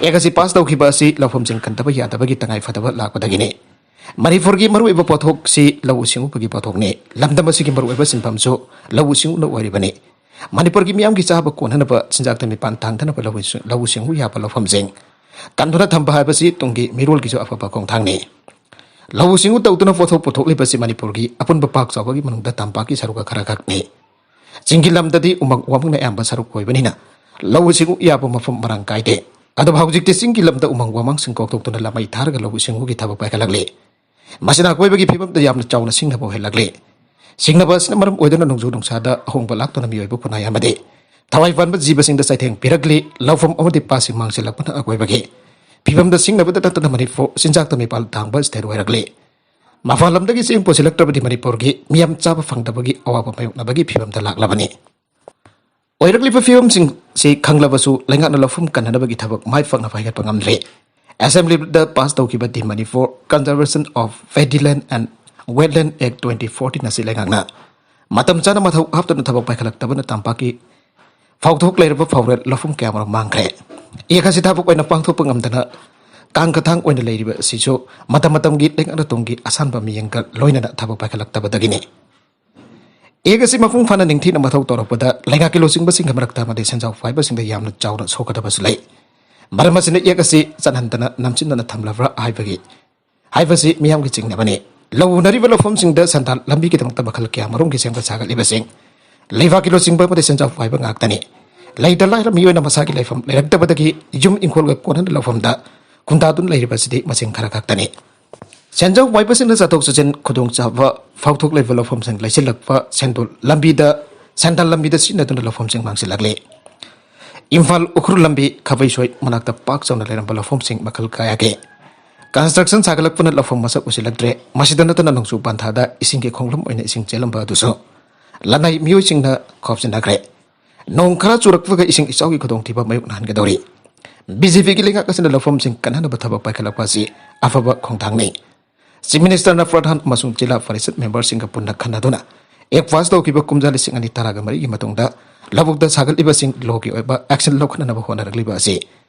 ꯑꯦꯛ ꯑꯁꯤ ꯄꯥꯁ ꯇꯧꯈꯤꯕ ꯑꯁꯤ ꯂꯧꯐꯝꯁꯤꯡ ꯀꯟꯗꯕ ꯌꯥꯗꯕꯒꯤ ꯇꯉꯥꯏ ꯐꯗꯕ ꯂꯥꯛꯄꯗꯒꯤꯅꯤ꯫ ꯃꯅꯤꯄꯨꯔꯒꯤ ꯃꯔꯨꯑꯣꯏꯕ ꯄꯣꯠꯊꯣꯛꯁꯤ ꯂꯧꯎ ꯁꯤꯡꯎꯕꯒꯤ ꯄꯣꯠꯊꯣꯛꯅꯤ꯫ ꯂꯝꯗꯝ ꯑꯁꯤꯒꯤ ꯃꯔꯨꯑꯣꯏꯕ ꯁꯤꯟꯐꯝꯁꯨ ꯂꯧꯎ ꯁꯤꯡꯎꯅ ꯑꯣꯏꯔꯤꯕꯅꯤ꯫ ꯃꯅꯤꯄꯨꯔꯒꯤ ꯃꯤꯌꯥꯝꯒꯤ ꯆꯥꯕ ꯀꯣꯟꯅꯅꯕ ꯆꯤꯟꯖꯥꯛꯇ ꯃꯤꯄꯥꯟ ꯇꯥꯡꯗꯅꯕ ꯂꯧꯎ ꯁꯤꯡ-, ꯂꯧꯎ ꯁꯤꯡꯎ ꯌꯥꯕ ꯂꯧꯐꯝꯁꯤꯡ ꯀꯟꯗꯨꯅ ꯊꯝꯕ ꯍꯥꯏꯕꯁꯤ ꯇꯨꯡꯒꯤ ꯃꯤꯔꯣꯜꯒꯤꯁꯨ ꯑꯐꯕ ꯈꯣꯡꯊꯥꯡꯅꯤ꯫ ꯂꯧꯎ ꯁꯤꯡꯎ ꯇꯧꯗꯨꯅ ꯄꯣꯠꯊꯣꯛ ꯄꯨꯊꯣꯛꯂꯤꯕꯁꯤ ꯃꯅꯤꯄꯨꯔꯒꯤ ꯑꯄꯨꯟꯕ ꯄꯥꯛ ꯆꯥꯎꯕꯒꯤ ꯃꯅꯨꯡꯗ ꯇꯝꯄꯥꯛꯀꯤ ꯁꯔꯨꯛ ꯈꯔ ꯈꯛꯅꯤ꯫ ꯆꯤꯡꯒꯤ ꯂꯝꯗꯗꯤ ꯎꯃꯪ ꯋꯥꯃꯪꯅ ꯑꯌꯥꯝꯕ ꯁꯔꯨꯛ ꯑꯣꯏꯕꯅꯤꯅ ꯂꯧꯎ ꯁꯤꯡꯎ ꯌꯥꯕ ꯃꯐꯝ ꯃꯔꯥꯡ ꯀꯥꯏꯗꯦ꯫ ꯑꯗꯨꯕꯨ ꯍꯧꯖꯤꯛꯇꯤ ꯆꯤꯡꯒꯤ ꯂꯝꯗ ꯎꯃꯪ ꯋꯥꯃꯪꯁꯤꯡ ꯀꯣꯛꯊꯣꯛꯇꯨꯅ ꯂꯃꯩ ꯊꯥꯔꯒ ꯂꯧꯎ ꯁꯤꯡꯎꯒꯤ ꯊꯕꯛ ꯄꯥꯏꯈꯠꯂꯛꯂꯤ꯫ ꯃꯁꯤꯅ ꯑꯀꯣꯏꯕꯒꯤ ꯐꯤꯕꯝꯗ ꯌꯥꯝꯅ ꯆꯥꯎꯅ ꯁꯤꯡꯅꯕ ꯑꯣꯏꯍꯜꯂꯛꯂꯤ꯫ ꯁꯤꯡꯅꯕ ꯑꯁꯤꯅ ꯃꯔꯝ ꯑꯣꯏꯗꯨꯅ ꯅꯣꯡꯖꯨ ꯅꯨꯡꯁꯥꯗ ꯑꯍꯣꯡꯕ ꯂꯥꯛꯇꯨꯅ ꯃꯤꯑꯣꯏꯕ ꯈꯨꯟꯅꯥꯏ ꯑꯃꯗꯤ ꯊꯋꯥꯏ ꯄꯥꯟꯕ ꯖꯤꯕꯁꯤꯡꯗ ꯆꯩꯊꯦꯡ ꯄꯤꯔꯛꯂꯤ꯫ ꯂꯧꯐꯝ ꯑꯃꯗꯤ ꯄꯥꯠꯁꯤꯡ ꯃꯥꯡꯁꯤꯜꯂꯛꯄꯅ ꯑꯀꯣꯏꯕꯒꯤ ꯐꯤꯕꯝꯗ ꯁꯤꯡꯅꯕꯗ ꯅꯠꯇꯅ ꯃꯅꯤꯄꯨꯔ ꯆꯤꯟꯖꯥꯛꯇ ꯃꯤꯄꯥꯜ ꯊꯥꯡꯕ state ꯑꯣꯏꯔꯛꯂꯤ꯫ ꯃꯄꯥꯟ ꯂꯝꯗꯒꯤ ꯆꯦꯡ ꯄꯨꯁꯤꯜꯂꯛꯇ꯭ꯔꯕꯗꯤ ꯃꯅꯤꯄꯨꯔꯒꯤ ꯃꯤꯌꯥꯝ ꯆꯥꯕ ꯐꯪꯗꯕꯒꯤ ꯑꯋꯥꯕ ꯃꯥꯌꯣꯛꯅꯕꯒꯤ ꯐꯤꯕꯝꯗ ꯂꯥꯛꯂꯕꯅꯤ꯫ ꯑꯣꯏꯔꯛꯂꯤꯕ ꯐꯤꯕꯝꯁꯤꯡꯁꯤ ꯈꯪꯂꯕꯁꯨ ꯂꯩꯉꯥꯛꯅ ꯂꯧꯐꯝ ꯀꯟꯅꯅꯕꯒꯤ ꯊꯕꯛ ꯃꯥꯏ ꯄꯥꯛꯅ ꯄꯥꯏꯈꯠꯄ ꯉꯝꯗ꯭ꯔꯦ꯫ ꯑꯦꯁꯦꯝꯕ꯭ꯂꯤꯗ ꯄꯥꯁ ꯇꯧꯈꯤꯕ The Manipur Conservation of Paddy Land and Wetland Act twenty fourteen ꯑꯁꯤ ꯂꯩꯉꯥꯛꯅ ꯃꯇꯝ ꯆꯥꯅ ꯃꯊꯧ ꯍꯥꯞꯇꯨꯅ ꯊꯕꯛ ꯄꯥꯏꯈꯠꯂꯛꯇꯕꯅ ꯇꯝꯄꯥꯛꯀꯤ ꯐꯥꯎꯊꯣꯛ ꯂꯩꯔꯕ ꯐꯥꯎꯔꯦꯜ ꯂꯧꯐꯝ ꯀꯌꯥ ꯑꯃꯔꯣꯝ ꯃꯥꯡꯈ꯭ꯔꯦ꯫ ꯑꯦꯛ ꯑꯁꯤ ꯊꯕꯛ ꯑꯣꯏꯅ ꯄꯥꯡꯊꯣꯛꯄ ꯉꯝꯗꯅ ꯀꯥꯡ ꯀꯊꯥꯡ ꯑꯣꯏꯅ ꯂꯩꯔꯤꯕ ꯑꯁꯤꯁꯨ ꯃꯇꯝ ꯃꯇꯝꯒꯤ ꯂꯩꯉꯥꯛꯅ ꯇꯨꯡꯒꯤ ꯑꯁꯥꯟꯕ ꯃꯤꯠꯌꯦꯡꯒ ꯂꯣꯏꯅꯅ ꯊꯕꯛ ꯄꯥꯏꯈꯠꯂꯛꯇꯕꯗꯒꯤꯅꯤ꯫ ꯑꯦꯛ ꯑꯁꯤ ꯃꯄꯨꯡ ꯐꯥꯅ ꯅꯤꯡꯊꯤꯅ ꯃꯊꯧ ꯇꯧꯔꯛꯄꯗ ꯂꯩꯉꯥꯛꯀꯤ ꯂꯨꯆꯤꯡꯕꯁꯤꯡꯒꯤ ꯃꯔꯛꯇ ꯑꯃꯗꯤ ꯁꯦꯟꯖꯥꯎ ꯄꯥꯏꯕꯁꯤꯡꯗ ꯌꯥꯝꯅ ꯆꯥꯎꯅ ꯁꯣꯛꯀꯗꯕꯁꯨ ꯂꯩ꯫ ꯃꯔꯝ ꯑꯁꯤꯅ ꯑꯦꯛ ꯑꯁꯤ ꯆꯠꯍꯟꯗꯅ ꯅꯝꯁꯤꯟꯗꯅ ꯊꯝꯂꯕ꯭ꯔꯥ ꯍꯥꯏꯕꯒꯤ, ꯍꯥꯏꯕꯁꯤ ꯃꯤꯌꯥꯝꯒꯤ ꯆꯤꯡꯅꯕꯅꯤ꯫ ꯂꯧ ꯎꯅꯔꯤꯕ ꯂꯧꯐꯝꯁꯤꯡꯗ ꯁꯦꯟꯗꯥꯟ ꯂꯝꯕꯤꯒꯤꯗꯃꯛꯇ ꯃꯈꯜ ꯀꯌꯥ ꯃꯔꯨꯝꯒꯤ ꯁꯦꯝꯒꯠ ꯁꯥꯒꯠꯂꯤꯕꯁꯤꯡ ꯂꯩꯕꯥꯛꯀꯤ ꯂꯨꯆꯤꯡꯕ ꯑꯃꯗꯤ ꯁꯦꯟꯖꯥꯎ ꯄꯥꯏꯕ ꯉꯥꯛꯇꯅꯤ꯫ ꯂꯩꯇ ꯂꯥꯏꯔ ꯃꯤꯑꯣꯏꯅ ꯃꯁꯥꯒꯤ ꯂꯩꯐꯝ ꯂꯩꯔꯛꯇꯕꯗꯒꯤ ꯌꯨꯝ ꯏꯪꯈꯣꯜꯒ ꯀꯣꯟꯅꯅ ꯂꯧꯐꯝꯗ ꯈꯨꯟꯗꯥꯗꯨꯅ ꯂꯩꯔꯤꯕꯁꯤꯗꯤ ꯃꯁꯤꯡ ꯈꯔ ꯈꯛꯇꯅꯤ꯫ ꯁꯦꯟꯖꯥꯎ ꯄꯥꯏꯕꯁꯤꯡꯅ ꯆꯠꯊꯣꯛ ꯆꯠꯁꯤꯟ ꯈꯨꯗꯣꯡꯆꯥꯕ ꯐꯥꯎꯊꯣꯛꯂꯤꯕ ꯂꯧꯐꯝꯁꯤꯡ ꯂꯩꯁꯤꯜꯂꯛꯄ ꯁꯦꯟꯗꯣꯜ ꯂꯝꯕꯤꯗ, ꯁꯦꯟꯗꯥꯟ ꯂꯝꯕꯤꯗ ꯁꯤꯖꯤꯟꯅꯗꯨꯅ ꯂꯧꯐꯝꯁꯤꯡ ꯃꯥꯡꯁꯤꯜꯂꯛꯂꯤ꯫ ꯏꯝꯐꯥꯜ ꯎꯈ꯭ꯔꯨꯜ ꯂꯝꯕꯤ ꯈꯥꯕꯩꯁꯣꯏ ꯃꯅꯥꯛꯇ ꯄꯥꯛ ꯆꯥꯎꯅ ꯂꯩꯔꯝꯕ ꯂꯧꯐꯝꯁꯤꯡ ꯃꯈꯜ ꯀꯌꯥꯒꯤ construction ꯁꯥꯒꯠꯂꯛꯄꯅ ꯂꯧꯐꯝ ꯃꯁꯛ ꯎꯁꯤꯜꯂꯛꯇ꯭ꯔꯦ꯫ ꯃꯁꯤꯗ ꯅꯠꯇꯅ ꯅꯣꯡꯖꯨ ꯄꯟꯊꯥꯗ ꯏꯁꯤꯡꯒꯤ ꯈꯣꯡꯂꯝ ꯑꯣꯏꯅ ꯏꯁꯤꯡ ꯆꯦꯜꯂꯝꯕ ꯑꯗꯨꯁꯨ ꯂꯅꯥꯏ ꯃꯤꯑꯣꯏꯁꯤꯡꯅ ꯈꯣꯞꯆꯤꯟꯅꯈ꯭ꯔꯦ꯫ ꯅꯣꯡ ꯈꯔ ꯆꯨꯔꯛꯄꯒ ꯏꯁꯤꯡ ꯏꯆꯥꯎꯒꯤ ꯈꯨꯗꯣꯡꯊꯤꯕ ꯃꯥꯌꯣꯛꯅꯍꯟꯒꯗꯧꯔꯤ꯫ ꯕꯤ ꯖꯦ ꯄꯤꯒꯤ ꯂꯩꯉꯥꯛ ꯑꯁꯤꯅ ꯂꯧꯐꯝꯁꯤꯡ ꯀꯟꯅꯅꯕ ꯊꯕꯛ ꯄꯥꯏꯈꯠꯂꯛꯄ ꯑꯁꯤ ꯑꯐꯕ ꯈꯣꯡꯊꯥꯡꯅꯤ꯫ Chief Minister ꯅ ꯄ꯭ꯔꯙꯥꯟ ꯑꯃꯁꯨꯡ ꯖꯤꯂꯥ ꯄꯔꯤꯁꯠ member ꯁꯤꯡꯒ ꯄꯨꯟꯅ ꯈꯟꯅꯗꯨꯅ act pass ꯇꯧꯈꯤꯕ ꯀꯨꯝꯖꯥ ꯂꯤꯁꯤꯡ ꯑꯅꯤ ꯇꯔꯥꯒ ꯃꯔꯤꯒꯤ ꯃꯇꯨꯡꯗ ꯂꯧꯕꯨꯛꯇ ꯁꯥꯒꯠꯂꯤꯕꯁꯤꯡ law ꯒꯤ ꯑꯣꯏꯕ action ꯂꯧꯈꯠꯅꯅꯕ ꯍꯣꯠꯅꯔꯛꯂꯤꯕ ꯑꯁꯤ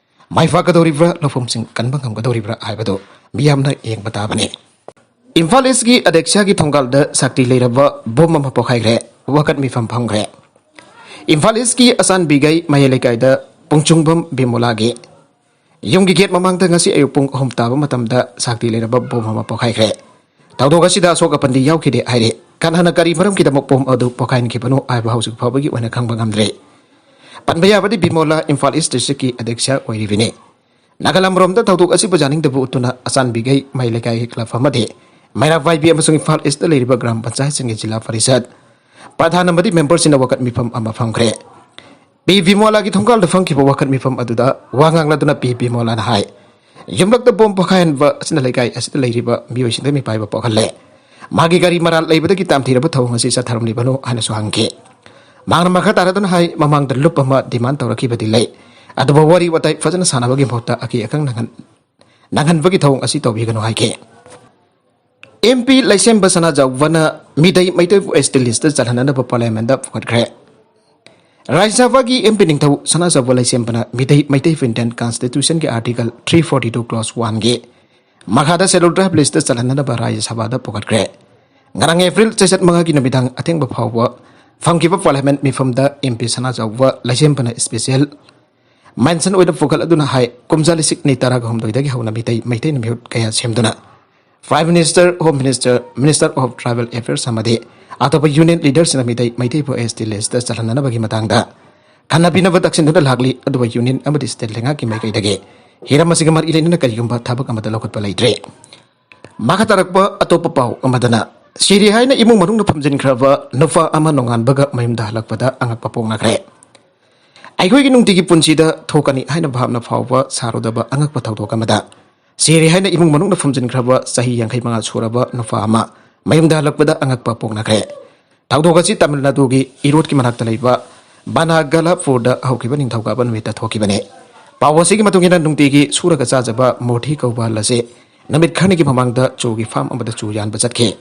ꯃꯥꯏ ꯄꯥꯛꯀꯗꯧꯔꯤꯕ꯭ꯔꯥ, ꯂꯧꯐꯝꯁꯤꯡ ꯀꯟꯕ ꯉꯝꯒꯗꯧꯔꯤꯕ꯭ꯔꯥ ꯍꯥꯏꯕꯗꯨ ꯃꯤꯌꯥꯝꯅ ꯌꯦꯡꯕ ꯇꯥꯕꯅꯤ꯫ ꯏꯝꯐꯥꯜ ꯏꯁꯀꯤ ꯑꯗꯦꯛꯁꯤꯌꯥꯒꯤ ꯊꯣꯡꯒꯥꯜꯗ ꯁꯛꯇꯤ ꯂꯩꯔꯕ ꯕꯣꯝ ꯑꯃ ꯄꯣꯈꯥꯏꯈ꯭ꯔꯦ꯫ ꯋꯥꯀꯠ ꯃꯤꯐꯝ ꯐꯝꯈ꯭ꯔꯦ꯫ ꯏꯝꯐꯥꯜ ꯏꯁꯀꯤ ꯑꯆꯥꯟꯕꯤꯒꯩ ꯃꯌꯥꯏ ꯂꯩꯀꯥꯏꯗ ꯄꯨꯡꯆꯨꯡꯕꯝ ꯕꯤꯃꯣꯂꯥꯒꯤ ꯌꯨꯝꯒꯤ ꯒꯦꯠ ꯃꯃꯥꯡꯗ ꯉꯁꯤ ꯑꯌꯨꯛ ꯄꯨꯡ ꯑꯍꯨꯝ ꯇꯥꯕ ꯃꯇꯝꯗ ꯁꯛꯇꯤ ꯂꯩꯔꯕ ꯕꯣꯝ ꯑꯃ ꯄꯣꯈꯥꯏꯈ꯭ꯔꯦ꯫ ꯊꯧꯗꯣꯛ ꯑꯁꯤꯗ ꯑꯁꯣꯛ ꯑꯄꯟꯗꯤ ꯌꯥꯎꯈꯤꯗꯦ ꯍꯥꯏꯔꯤ꯫ ꯀꯅꯥꯅ ꯀꯔꯤ ꯃꯔꯝꯒꯤꯗꯃꯛ ꯕꯣꯝ ꯑꯗꯨ ꯄꯣꯈꯥꯏꯍꯟꯈꯤꯕꯅꯣ ꯍꯥꯏꯕ ꯍꯧꯖꯤꯛ ꯐꯥꯎꯕꯒꯤ ꯑꯣꯏꯅ ꯈꯪꯕ ꯉꯝꯗ꯭ꯔꯤ꯫ ꯄꯟꯕ ꯌꯥꯕꯗꯤ ꯕꯤꯃꯣꯂꯥ ꯏꯝꯐꯥꯜ ꯏꯁ ꯗꯤꯁꯇ꯭ꯔꯤꯛꯀꯤ ꯑꯗꯦꯛꯁꯤꯌꯥ ꯑꯣꯏꯔꯤꯕꯅꯤ꯫ ꯅꯥꯒꯥꯂꯝꯔꯣꯝꯗ ꯊꯧꯗꯣꯛ ꯑꯁꯤꯕꯨ ꯌꯥꯅꯤꯡꯗꯕ ꯎꯠꯇꯨꯅ ꯑꯆꯥꯟꯕꯤꯒꯩ ꯃꯍꯩ ꯂꯩꯀꯥꯏꯒꯤ ꯀ꯭ꯂꯕ ꯑꯃꯗꯤ ꯃꯩꯔꯥꯛ ꯄꯥꯏꯕꯤ ꯑꯃꯁꯨꯡ ꯏꯝꯐꯥꯜ ꯏꯁꯇ ꯂꯩꯔꯤꯕ ꯒ꯭ꯔꯥꯝ ꯄꯟꯆꯥꯌꯠꯁꯤꯡꯒꯤ ꯖꯤꯂꯥ ꯄꯔꯤꯁꯠ ꯄ꯭ꯔꯙꯥꯟ ꯑꯃꯗꯤ ꯃꯦꯝꯕꯔꯁꯤꯡꯅ ꯋꯥꯀꯠ ꯃꯤꯐꯝ ꯑꯃ ꯐꯝꯈ꯭ꯔꯦ꯫ ꯄꯤ ꯕꯤꯃꯣꯂꯥꯒꯤ ꯊꯣꯡꯒꯥꯜꯗ ꯐꯝꯈꯤꯕ ꯋꯥꯀꯠ ꯃꯤꯐꯝ ꯑꯗꯨꯗ ꯋꯥ ꯉꯥꯡꯂꯗꯨꯅ ꯄꯤ ꯕꯤꯃꯣꯂꯥꯅ ꯍꯥꯏ, ꯌꯨꯝꯂꯛꯇ ꯕꯣꯝ ꯄꯣꯈꯥꯏꯍꯟꯕ ꯑꯁꯤꯅ ꯂꯩꯀꯥꯏ ꯑꯁꯤꯗ ꯂꯩꯔꯤꯕ ꯃꯤꯑꯣꯏꯁꯤꯡꯗ ꯃꯤꯄꯥꯏꯕ ꯄꯣꯛꯍꯜꯂꯦ꯫ ꯃꯥꯒꯤ ꯀꯔꯤ ꯃꯔꯥꯜ ꯂꯩꯕꯗꯒꯤ ꯇꯥꯝꯊꯤꯔꯕ ꯊꯧꯑꯣꯡ ꯑꯁꯤ ꯆꯠꯊꯔꯝꯂꯤꯕꯅꯣ ꯍꯥꯏꯅꯁꯨ ꯍꯪꯈꯤ꯫ ꯃꯍꯥꯛꯅ ꯃꯈꯥ ꯇꯥꯔꯗꯨꯅ ꯍꯥꯏ, ꯃꯃꯥꯡꯗ ꯂꯨꯞ ꯑꯃ ꯗꯤꯃꯥꯟ ꯇꯧꯔꯛꯈꯤꯕꯗꯤ ꯂꯩ, ꯑꯗꯨꯕꯨ ꯋꯥꯔꯤ ꯋꯥꯇꯥꯏ ꯐꯖꯅ ꯁꯥꯟꯅꯕꯒꯤ ꯃꯍꯨꯠꯇ ꯑꯀꯤ ꯑꯈꯪ ꯅꯪꯍꯟ-, ꯅꯪꯍꯟꯕꯒꯤ ꯊꯧꯑꯣꯡ ꯑꯁꯤ ꯇꯧꯕꯤꯒꯅꯨ ꯍꯥꯏꯈꯤ꯫ ꯑꯦꯝ ꯄꯤ ꯂꯩꯁꯦꯝꯕ ꯁꯅꯥꯖꯥꯎꯕꯅ ꯃꯤꯇꯩ ꯃꯩꯇꯩꯕꯨ ꯑꯦꯁ ꯇꯤ ꯂꯤꯁꯇ ꯆꯜꯍꯟꯅꯅꯕ ꯄꯥꯔꯂꯤꯌꯥꯃꯦꯟꯗ ꯄꯨꯈꯠꯈ꯭ꯔꯦ꯫ ꯔꯥꯖ꯭ꯌ ꯁꯚꯥꯒꯤ ꯑꯦꯝ ꯄꯤ ꯅꯤꯡꯊꯧ ꯁꯅꯥꯖꯥꯎꯕ ꯂꯩꯁꯦꯝꯕꯅ ꯃꯤꯇꯩ ꯃꯩꯇꯩꯕꯨ ꯏꯟꯗꯤꯌꯟ ꯀꯟꯁꯇꯤꯇ꯭ꯌꯨꯁꯟꯒꯤ article three forty two clause ꯋꯥꯟꯒꯤ ꯃꯈꯥꯗ ꯁꯦꯗꯨꯜ ꯇ꯭ꯔꯥꯏꯕ ꯂꯤꯁꯇ ꯆꯜꯍꯟꯅꯅꯕ ꯔꯥꯖ꯭ꯌ ꯁꯚꯥꯗ ꯄꯨꯈꯠꯈ꯭ꯔꯦ꯫ ꯉꯔꯥꯡ ꯑꯦꯄ꯭ꯔꯤꯜ ꯆꯩꯆꯠ ꯃꯉꯥꯒꯤ ꯅꯨꯃꯤꯗꯥꯡ ꯑꯊꯦꯡꯕ ꯐꯥꯎꯕ ꯐꯝꯈꯤꯕ ꯄꯥꯔꯂꯤꯌꯥꯃꯦꯟ ꯃꯤꯐꯝꯗ ꯑꯦꯝ ꯄꯤ ꯁꯅꯥꯖꯥꯎꯕ ꯂꯩꯁꯦꯝꯕꯅ ꯏꯁꯄꯤꯁꯦꯜ ꯃꯦꯟꯁꯟ ꯑꯣꯏꯅ ꯄꯨꯈꯠꯂꯗꯨꯅ ꯍꯥꯏ, ꯀꯨꯝꯖꯥ ꯂꯤꯁꯤꯡ ꯑꯅꯤ ꯇꯔꯥꯒ ꯍꯨꯝꯗꯣꯏꯗꯒꯤ ꯍꯧꯅ ꯃꯤꯇꯩ ꯃꯩꯇꯩꯅ ꯃꯤꯍꯨꯠ ꯀꯌꯥ ꯁꯦꯝꯗꯨꯅ prime minister, home minister, minister of tribal affairs ꯑꯃꯗꯤ ꯑꯇꯣꯞꯄ ꯌꯨꯅꯤꯌꯟ ꯂꯤꯗꯔꯁꯤꯡꯅ ꯃꯤꯇꯩ ꯃꯩꯇꯩꯕꯨ ꯑꯦꯁ ꯇꯤ ꯂꯤꯁꯇ ꯆꯜꯍꯟꯅꯅꯕꯒꯤ ꯃꯇꯥꯡꯗ ꯈꯟꯅ ꯄꯤꯅꯕ ꯇꯛꯁꯤꯟꯗꯨꯅ ꯂꯥꯛꯂꯤ꯫ ꯑꯗꯨꯕꯨ ꯌꯨꯅꯤꯌꯟ ꯑꯃꯗꯤ ꯁ꯭ꯇꯦꯠ ꯂꯩꯉꯥꯛꯀꯤ ꯃꯥꯏꯀꯩꯗꯒꯤ ꯍꯤꯔꯝ ꯑꯁꯤꯒ ꯃꯔꯤ ꯂꯩꯅꯅ ꯀꯔꯤꯒꯨꯝꯕ ꯊꯕꯛ ꯑꯃꯠꯇ ꯂꯧꯈꯠꯄ ꯂꯩꯇ꯭ꯔꯤ꯫ ꯃꯈꯥ ꯇꯥꯔꯛꯄ ꯑꯇꯣꯞꯄ ꯄꯥꯎ ꯑꯃꯗꯅ, ꯁꯤꯔꯦ ꯍꯥꯏꯅ ꯏꯃꯨꯡ ꯃꯅꯨꯡꯗ ꯐꯝꯖꯤꯟꯈ꯭ꯔꯕ ꯅꯨꯄꯥ ꯑꯃ ꯅꯣꯡꯉꯥꯟꯕꯒ ꯃꯌꯨꯝꯗ ꯍꯜꯂꯛꯄꯗ ꯑꯉꯛꯄ ꯄꯣꯛꯅꯈ꯭ꯔꯦ꯫ ꯑꯩꯈꯣꯏꯒꯤ ꯅꯨꯡꯇꯤꯒꯤ ꯄꯨꯟꯁꯤꯗ ꯊꯣꯛꯀꯅꯤ ꯍꯥꯏꯅ ꯚꯥꯞꯅ ꯐꯥꯎꯕ ꯁꯥꯔꯨꯗꯕ ꯑꯉꯛꯄ ꯊꯧꯗꯣꯛ ꯑꯃꯗ, ꯁꯤꯔꯦ ꯍꯥꯏꯅ ꯏꯃꯨꯡ ꯃꯅꯨꯡꯗ ꯐꯨꯝꯖꯤꯟꯈ꯭ꯔꯕ ꯆꯍꯤ ꯌꯥꯡꯈꯩ ꯃꯉꯥ ꯁꯨꯔꯕ ꯅꯨꯄꯥ ꯑꯃ ꯃꯌꯨꯝꯗ ꯍꯜꯂꯛꯄꯗ ꯑꯉꯛꯄ ꯄꯣꯛꯅꯈ꯭ꯔꯦ꯫ ꯊꯧꯗꯣꯛ ꯑꯁꯤ ꯇꯥꯃꯤꯜ ꯅꯥꯗꯨꯒꯤ ꯏꯔꯣꯠꯀꯤ ꯃꯅꯥꯛꯇ ꯂꯩꯕ ꯕꯅꯥꯒꯂꯥꯄꯨꯔꯗ ꯍꯧꯈꯤꯕ ꯅꯤꯡꯊꯧꯀꯥꯕ ꯅꯨꯃꯤꯠꯇ ꯊꯣꯛꯈꯤꯕꯅꯤ꯫ ꯄꯥꯎ ꯑꯁꯤꯒꯤ ꯃꯇꯨꯡ ꯏꯟꯅ, ꯅꯨꯡꯇꯤꯒꯤ ꯁꯨꯔꯒ ꯆꯥꯖꯕ ꯃꯣꯔꯊꯤ ꯀꯧꯕ ꯑꯍꯜ ꯑꯁꯤ ꯅꯨꯃꯤꯠ ꯈꯔꯅꯤꯒꯤ ꯃꯃꯥꯡꯗ ꯆꯨꯒꯤ ꯐꯥꯔꯝ ꯑꯃꯗ ꯆꯨ ꯌꯥꯟꯕ ꯆꯠꯈꯤ꯫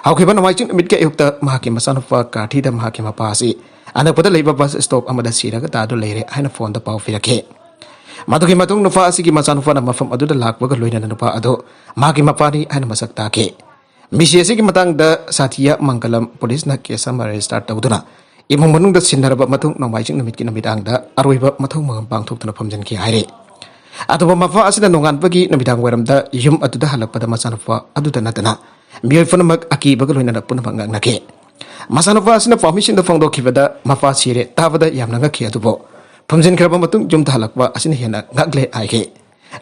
ꯍꯧꯈꯤꯕ ꯅꯣꯡꯃꯥꯏꯖꯤꯡ ꯅꯨꯃꯤꯠꯀꯤ ꯑꯌꯨꯛꯇ ꯃꯍꯥꯛꯀꯤ ꯃꯆꯥꯅꯨꯄꯥ ꯀꯥꯔꯊꯤꯗ ꯃꯍꯥꯛꯀꯤ ꯃꯄꯥ ꯑꯁꯤ ꯑꯅꯛꯄꯗ ꯂꯩꯕ ꯕꯁ ꯁ꯭ꯇꯣꯞ ꯑꯃꯗ ꯁꯤꯔꯒ ꯇꯥꯗꯨꯅ ꯂꯩꯔꯦ ꯍꯥꯏꯅ ꯐꯣꯟꯗ ꯄꯥꯎ ꯄꯤꯔꯛꯈꯤ꯫ ꯃꯗꯨꯒꯤ ꯃꯇꯨꯡ ꯅꯨꯄꯥ ꯑꯁꯤꯒꯤ ꯃꯆꯥꯅꯨꯄꯥꯅ ꯃꯐꯝ ꯑꯗꯨꯗ ꯂꯥꯛꯄꯒ ꯂꯣꯏꯅꯅ ꯅꯨꯄꯥ ꯑꯗꯨ ꯃꯍꯥꯛꯀꯤ ꯃꯄꯥꯅꯤ ꯍꯥꯏꯅ ꯃꯁꯛ ꯇꯥꯛꯈꯤ꯫ ꯃꯤꯁꯤ ꯑꯁꯤꯒꯤ ꯃꯇꯥꯡꯗ ꯁꯥꯊꯤꯌꯥ ꯃꯪꯒꯂꯝ ꯄꯨꯂꯤꯁꯅ ꯀꯦꯁ ꯑꯃ ꯔꯦꯖꯤꯁꯇꯥꯔ ꯇꯧꯗꯨꯅ ꯏꯃꯨꯡ ꯃꯅꯨꯡꯗ ꯁꯤꯟꯅꯔꯕ ꯃꯇꯨꯡ ꯅꯣꯡꯃꯥꯏꯖꯤꯡ ꯅꯨꯃꯤꯠꯀꯤ ꯅꯨꯃꯤꯗꯥꯡꯗ ꯑꯔꯣꯏꯕ ꯃꯊꯧ ꯃꯉꯝ ꯄꯥꯡꯊꯣꯛꯇꯨꯅ ꯐꯝꯖꯤꯟꯈꯤ ꯍꯥꯏꯔꯤ꯫ ꯑꯗꯨꯕꯨ ꯃꯄꯥ ꯑꯁꯤꯅ ꯅꯣꯡꯉꯥꯟꯕꯒꯤ ꯅꯨꯃꯤꯗꯥꯡ ꯋꯥꯏꯔꯝꯗ ꯌꯨꯝ ꯑꯗꯨꯗ ꯍꯜꯂꯛꯄꯗ ꯃꯆꯥꯅꯨꯄꯥ ꯑꯗꯨꯗ ꯅꯠꯇꯅ ꯃꯤꯑꯣꯏ ꯄꯨꯝꯅꯃꯛ ꯑꯀꯤꯕꯒ ꯂꯣꯏꯅꯅ ꯄꯨꯝꯅꯃꯛ ꯉꯛꯅꯈꯤ꯫ ꯃꯆꯥꯅꯨꯄꯥ ꯑꯁꯤꯅ ꯄꯥꯎꯃꯤꯁꯤꯡꯗ ꯐꯣꯡꯗꯣꯛꯈꯤꯕꯗ ꯃꯄꯥ ꯁꯤꯔꯦ ꯇꯥꯕꯗ ꯌꯥꯝꯅ ꯉꯛꯈꯤ, ꯑꯗꯨꯕꯨ ꯐꯨꯝꯖꯤꯟꯈ꯭ꯔꯕ ꯃꯇꯨꯡ ꯌꯨꯝꯗ ꯍꯜꯂꯛꯄ ꯑꯁꯤꯅ ꯍꯦꯟꯅ ꯉꯛꯂꯦ ꯍꯥꯏꯈꯤ꯫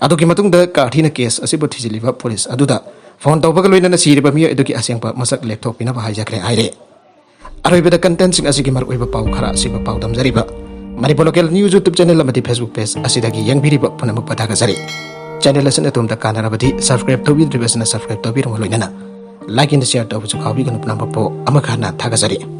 ꯑꯗꯨꯒꯤ ꯃꯇꯨꯡꯗ ꯀꯥꯔꯊꯤꯅ ꯀꯦꯁ ꯑꯁꯤꯕꯨ ꯊꯤꯖꯤꯜꯂꯤꯕ ꯄꯨꯂꯤꯁ ꯑꯗꯨꯗ ꯐꯣꯟ ꯇꯧꯕꯒ ꯂꯣꯏꯅꯅ ꯁꯤꯔꯤꯕ ꯃꯤꯑꯣꯏ ꯑꯗꯨꯒꯤ ꯑꯁꯦꯡꯕ ꯃꯁꯛ ꯂꯦꯞꯊꯣꯛꯄꯤꯅꯕ ꯍꯥꯏꯖꯈ꯭ꯔꯦ ꯍꯥꯏꯔꯦ꯫ ꯑꯔꯣꯏꯕꯗ ꯀꯟꯇꯦꯟꯁꯤꯡ ꯑꯁꯤꯒꯤ ꯃꯔꯨꯑꯣꯏꯕ ꯄꯥꯎ ꯈꯔ ꯑꯁꯤꯕꯨ ꯄꯥꯎꯗꯝꯖꯔꯤꯕ Manipur local news YouTube channel ꯑꯃꯗꯤ ꯐꯦꯁꯕꯨꯛ ꯄꯦꯖ ꯑꯁꯤꯗꯒꯤ ꯌꯦꯡꯕꯤꯔꯤꯕ ꯄꯨꯝꯅꯃꯛꯄꯨ ꯊꯥꯒꯠꯆꯔꯤ꯫ ꯆꯦꯅꯦꯜ ꯑꯁꯤꯅ ꯑꯗꯣꯝꯗ ꯀꯥꯟꯅꯔꯕꯗꯤ ꯁꯕꯁꯀ꯭ꯔꯥꯏꯕ ꯇꯧꯕꯤꯗ꯭ꯔꯤꯕꯁꯤꯅ ꯁꯕꯁꯀ꯭ꯔꯥꯏꯕ ꯇꯧꯕꯤꯔꯝꯃ ꯂꯣꯏꯅꯅ ꯂꯥꯏꯛ ꯑꯦꯟ ꯁꯤꯌꯔ ꯇꯧꯕꯁꯨ ꯀꯥꯎꯕꯤꯒꯅꯨ꯫ ꯄꯨꯝꯅꯃꯛꯄꯨ ꯑꯃꯨꯛ ꯍꯟꯅ ꯊꯥꯒꯠꯆꯔꯤ꯫